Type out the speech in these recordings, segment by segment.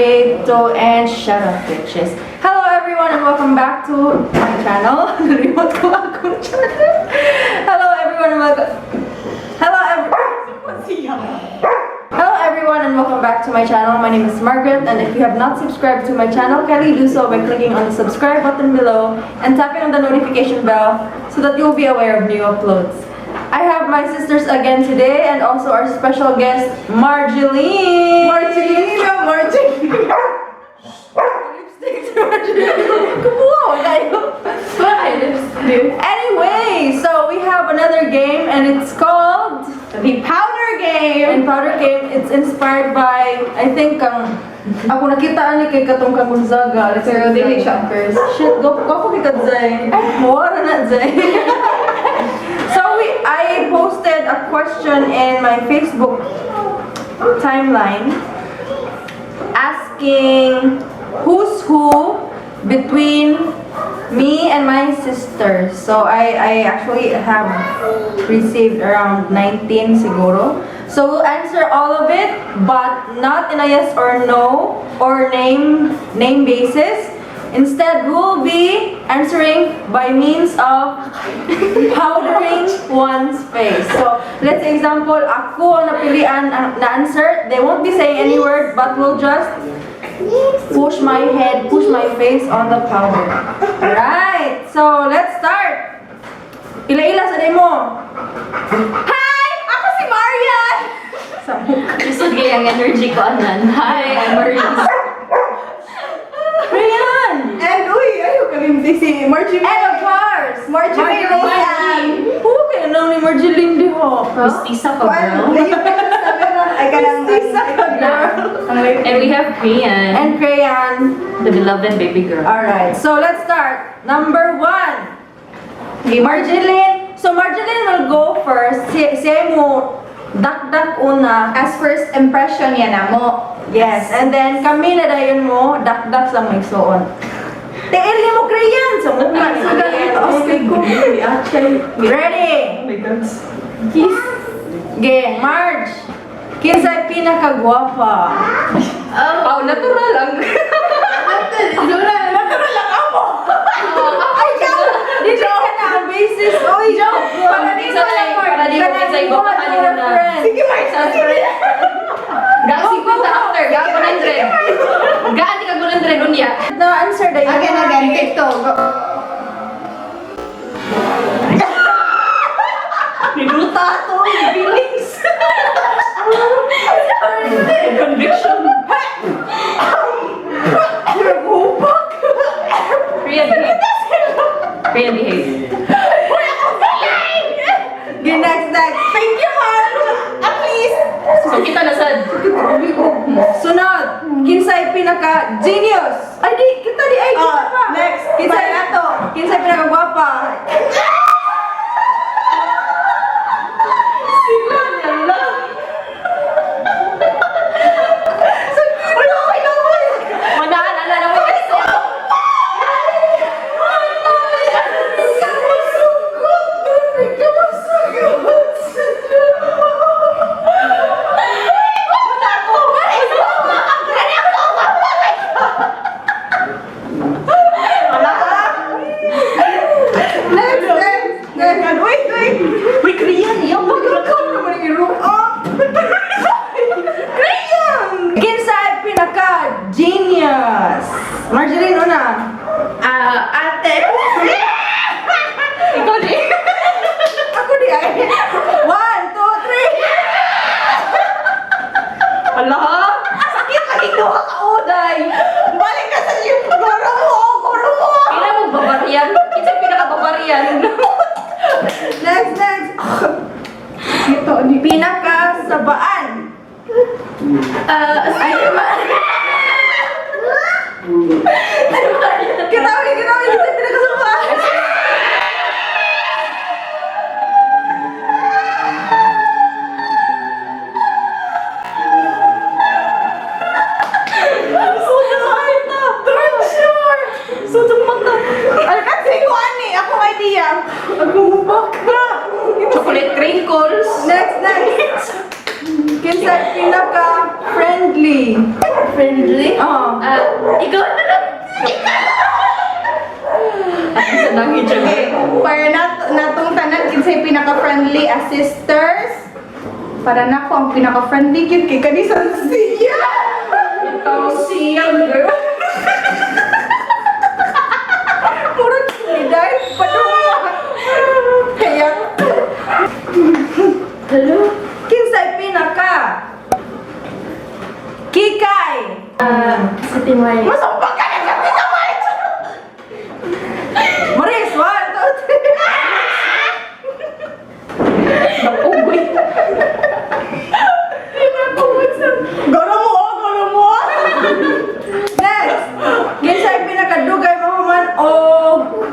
3, 2, and shut up, bitches. Hello everyone and welcome back to my channel. Nalimot ko akong channel. Hello everyone and welcome. Hello everyone and welcome back to my channel. My name is Margaret, and if you have not subscribed to my channel, kindly do so by clicking on the subscribe button below and tapping on the notification bell so that you will be aware of new uploads. I have my sisters again today and also our special guest, Marjeline! Margelina, Margelina. Lipstick si Marjeline. Kumuha, wala yun. Wala kayo lipstick. Anyway, so we have another game and it's called The powder game. And powder game, it's inspired by, I think, ang ako nakita ani kay katong kang Gonzaga. Pero dili siya first. Shit, go go ko kay Zay. Mawara na, Zay. So I posted a question in my Facebook timeline asking who's who between me and my sister. So I actually have received around 19 siguro. So we'll answer all of it, but not in a yes or no or name basis. Instead, we'll be answering by means of powdering one's face. So, let's say example, ako ang napilian ang na answer. They won't be saying any word, but we'll just push my head, push my face on the powder. Alright, so let's start. Ila-ila sa mo. Hi! Ako si Marian! Sa mukha. Lisod kay ang energy ko anan. Hi, I'm Maurice. Rian! And uy, ayaw kalimti si Margie. And of course, Margie Marjeline. Who kaya nang ni Marjeline diho? Mistisa ka, girl. Layo ka siya sa pera. Ay, kanang Mestiza ka, girl. Ang layo. And we have Krian, And Crayon. The beloved baby girl. Alright, so let's start. Number one. Marjeline. So Marjeline will go first. Si mo dakdak una. As first impression yan na mo. Yes, and then kami na dayon mo dakdak sa mga igsuon. Tiil ni mo, Crayon sa mukha. Itaas ko. Ready? Oh my God. Ge, Marge. Kinsay pinakagwapa? Oh, natural lang. Natural, natural lang ako. Ay, joke! Di ka na ang basis. Oy, joke! Para di mo lang, Marge. Para di mo kinsay gwapa ka nimo na. Sige, Marge. Sige. Ga 50 after, ga 100. Ga ati ka 100 unya. No, answer dayon. Again, again. Take two. Go. Niluta to, feelings. Conviction. Naghupak. Krian, behave. Krian, behave. Okay, next, next. Thank you, Marge. At least. So kita na sad. Sunod, kinsay pinaka genius. Ay di, kita di ay kita Ah, pa. Next. Kinsay Para to. Kinsay pinaka gwapa. Sila na lang. Wala ko inamoy. Manahan, ala na mo. Next, next, next. Wait, wait. Uy, Krian, iyaw mo. Oh. Crayon! Kinsay pinaka genius. Marjeline una. Ah, ate. Ikaw di. Ako di ay. One, two, three. Ala. Sakit lagi duha ka uday. Balik ka sa gym. Goro mo, goro mo. Kailan mo barbarian? Kinsa pinaka barbarian? Next, next. Ito, ni Pinaka sabaan. Ay, Kita kita kinsay pinaka sabaan. Torture! Sutong mata. Ano kasi ko ani? Akong idea. Agumubak na. Chocolate crinkles. Next, next. Kinsay pinaka friendly. Pinaka-friendly? Oo. Ah, ikaw na lang. Sa dangin siya. Okay, para natong tanan kinsay pinaka-friendly as sisters. Para nako ang pinaka-friendly gyud kay kanisan siya. Ikaw siya, girl. Murag ni dahil padunga. Kaya, Hello? kinsay pinaka? Kikay! Ah, si Timay. Masumpag ka na sa Tita March! Maris, 1, 2, 3. Ugoy. Goro mo, oh, goro mo. Next! Kinsay pinakadugay mahuman o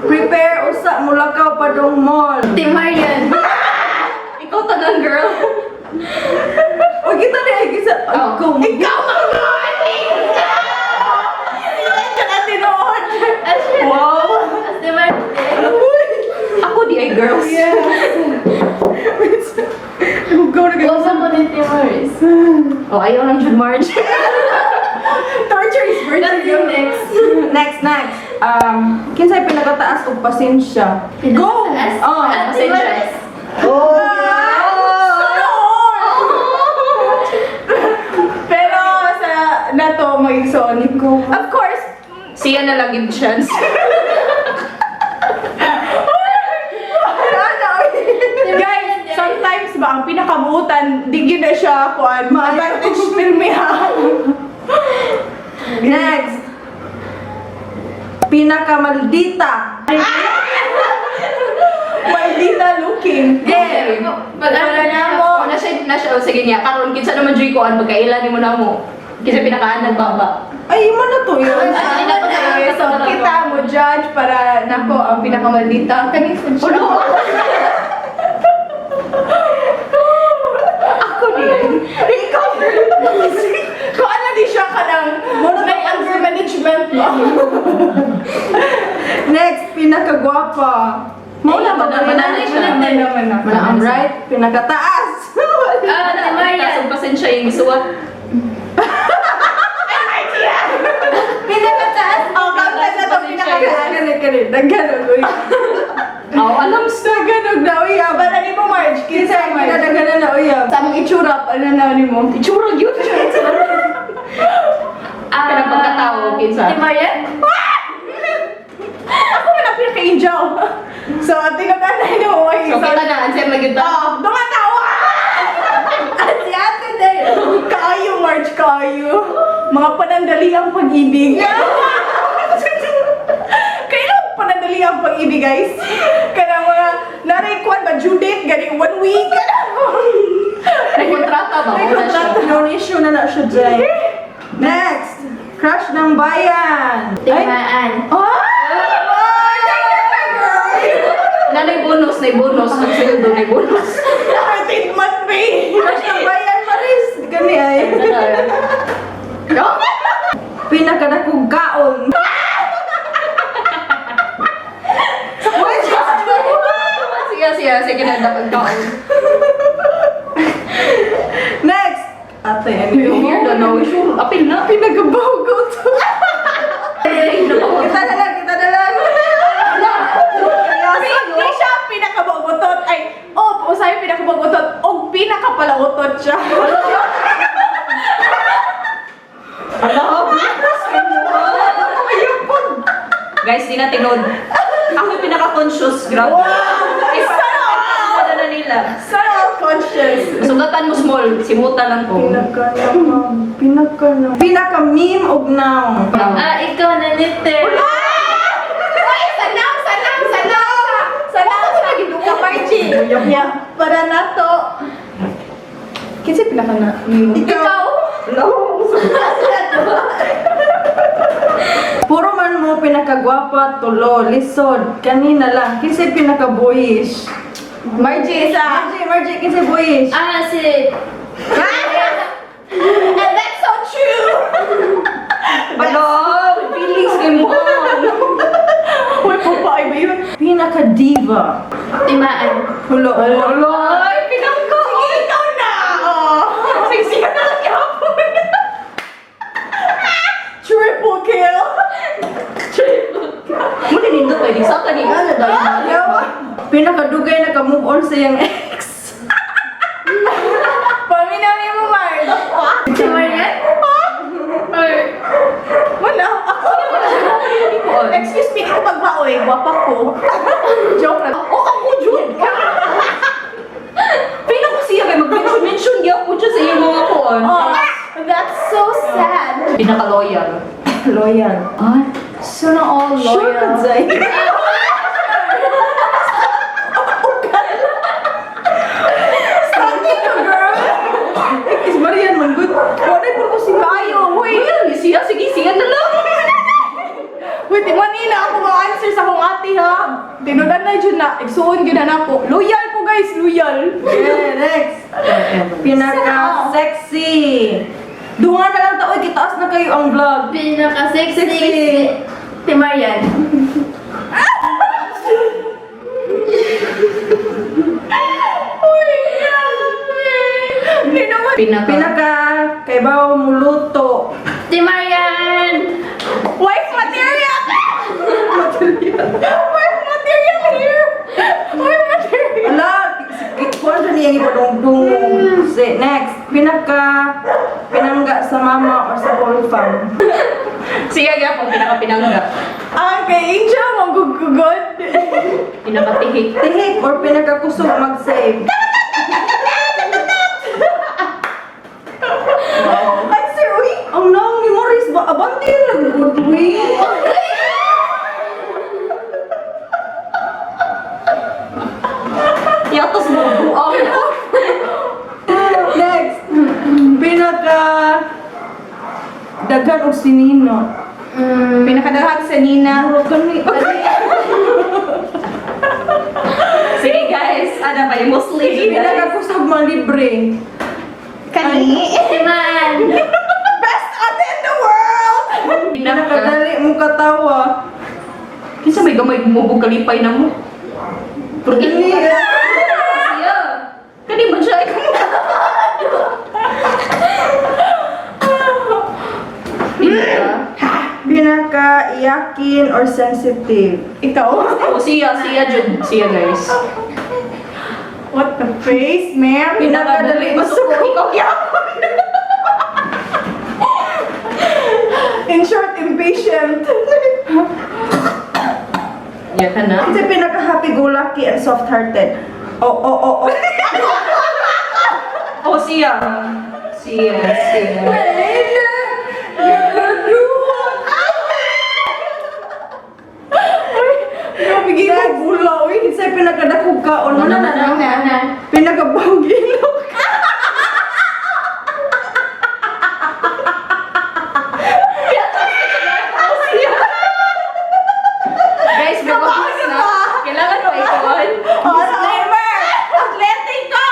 prepare usa mulakaw padung mall. Timarian. Ikaw tanan, girl. O kita ni ay kisa. Oh. Ikaw mo. Ikaw mag-morning! Siya ka tinuod. Wow. Timarian. Ako di ay girls. Ikaw na ganun. Wasa mo ni Timaris. Oh, ayaw lang June March. Torture is That's virtue. yung next. Next, next. Kinsay pinakataas og pasensya? Go! Pinakataas? Oh, Ah, pasensya. Timaris. Oh! Pero sa nato mag-igsoon ko. Of course, Siya na lang give chance. guys, sometimes ba ang pinakabuutan, di gyud na siya kuan, ma-advantage pirmi ha. Next. Pinakamaldita. Maldita looking. Game. Pag ano na mo. Oh, Na siya, na siya. Oh, sige niya. Karon kinsa naman joy ko an pagkaila nimo na mo. Kinsa pinakaanad baba. Ay, man na to yun. Ay, Okay, so kita mo judge para nako ang pinakamaldita kani sa siya. Ako din. Ikaw Kung ano di siya kanang may anger management ba? Next, pinakagwapa. Mauna ba Ay, na? siya. Naman naman na. Ang right, pinakataas. Ah, Timarian. Taas ang pasensya yung isuwat. Pinakataas. Oh, kamtan na to pinakataas. Kani, kani. Daghan og uyab. Oh, alam Daghan og na uyab. Para nimo Marge, Kinsa kinsa ang Marge? pinadaghanan na uyab? Sa among itsura pa na nimo. Itsura yun. Ah, Kanang pagkatao, kinsa? Timarian? Ako man ang pinaka-angel. So, tinag-anay nimo ay So, kita na, answer na gyud ta. Oh, dumatawa! Si ate day. Kaayo, Marge, kaayo. Mga panandali ang pag-ibig. Kailan panandali ang pag-ibig, guys? Kanang mga naray kwan ba, due date, gani one week. May kontrata ba? May Wala siya. kontrata. Known issue na na siya, Jay. Next, crush ng bayan. Ay, Timaan. Ah! Nanay bonus, nay bonus. Ang sunod doon, nay bonus. 13 month pay. Crush ng bayan, Maris. Gani ay. Pinakadakong kaon. Wait, Sige, sige, sige na, dapat kaon. Next! Ate, ano yun? Weird, ano? Sure, apil na. Pinagabaw ko to. Kita na lang, kita na lang. Di di siya pinakabagutot. Ay, oh, usay pinakabagutot. Og pinakapalautot siya. Guys, di na tinod. Ako yung pinaka-conscious, grabe. Wow! Isa na nila. Sana all conscious. Sugatan mo small, simuta lang ko. Pinaka pinaka pinaka meme og noun. Ah, ikaw na nite. Ay, sanam, sanam, sanam! Sanam sa giduka, Margie. Yeah, para na to. Kinsa pinaka na? Ikaw. Puro man mo pinakagwapa, tulo, lisod, kanina lang. Kinsay pinaka-boyish. Margie, isa. Margie, Margie, kinsay boyish. Ah, si And that's so true! Hello! Feelings kay mo. Uy, papaay ba yun? Pinaka-diva. Timaan. Hulo, hulo. Ay, pinaka! Sige, ikaw na! Oh. Sige, na lang yapon. Muna nindot pa, sa ka ni ano dahil. Yawa. Pinakadugay na ka-move on sa iyang ex. Paminawi mo, Marge. Si Marian? Or, Wala. Ako. Excuse me, ikaw pagbaoy. Gwapa ko. Joke lang. Oh, ako jud. Pila ko siya kay mag-mention gyapon siya sa iyong mga kuan. Oh, that's so sad. Pinaka-loyal. Loyal. Ay, Sana all Sure loyal. ka, Zay. Something to girl. Is Marian man good. Wala po ko si Kayo, huy. loyal ni siya. Sige, siya na lang. Wait, di man nila ako ma-answer sa akong ate ha. Tinudan na jud na. Igsuon gyud na nako. Loyal ko guys, loyal. Yeah, next. Pinaka-sexy. Dunga na lang ta, oy, kitaas na kayo ang vlog. Pinaka-sexy. Sexy. Si Marian. Uy, grabe. Hindi naman. Pinaka. Pinaka kaybaw muluto. Si Marian! Wife material! Wife material here! Wife material! Ala, kuan siya niya ipadungdung. Say, next, pinaka pinangga sa mama or sa whole fam. Siya gyapon pinaka-pinangga. Ang kay Angel, magugugod. Pinakatihik. Tihik or pinakakusog mag-save. Ay, sir, uy! Ang naong ni Maurice ba abante lang good way. Yatos mo buang. Next, pinaka daghan og sinino. Pinakadahag sa Nina. Puro kami. Sige guys, ano pa yung Muslim guys. Pinakakusog malibre. Kani. Si Man! Best ate in the world! Pinaka. Pinakadali mo katawa. Kinsa may gamay gumubog kalipay na mo? Pero Dali. Siya. Kani man siya ikaw. Pinaka. Pinaka iyakin or sensitive. Ikaw? Oh, siya, siya jud, siya guys. What the face, ma'am? Pinakadali masuko. Ikaw gyapon. In short, impatient. Ya ka na. Kasi pinaka happy go lucky and soft hearted. Oh. Oh, siya. Siya, siya. Grabe, gila gula, uy. Kasi pinakadakog kaon. Ano na na? Na, na. Pinakabawang ilok. Guys, may pag na. Kailangan pa ikawan. Disclaimer! Athletic ko!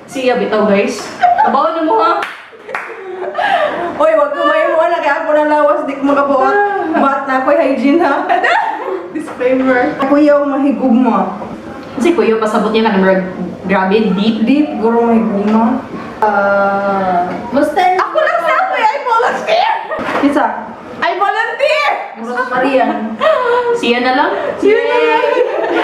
Siya bitaw guys. Kabaw na mo ha. Oy, wag ko may mo na kaya ako na lawas di ko makabuot. Bat na ako'y hygiene ha. Disclaimer. Kuya mahigugma. Kasi kuya pasabot niya ka na murag grabe deep. Deep guro mahigugma. Basta Ako lang sa ako, I volunteer! Isa. I volunteer! Murag Marian. Siya na lang. Yun na lang.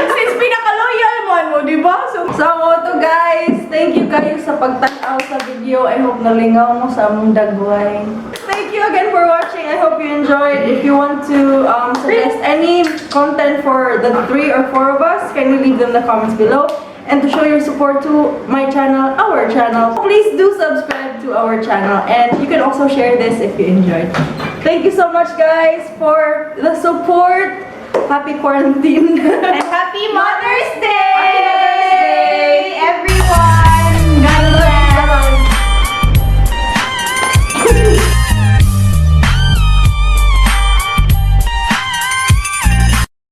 Since pinaka-loyal man mo, di ba? So, So mo to guys, thank you kayo sa pagtan-aw sa video. I hope nalingaw mo sa among dagway. Thank you again for watching. I hope you enjoyed. If you want to suggest any content for the three or four of us, kindly leave them in the comments below. And to show your support to my channel, our channel, please do subscribe to our channel. And you can also share this if you enjoyed. Thank you so much guys for the support. Happy quarantine. and happy Mother's Day!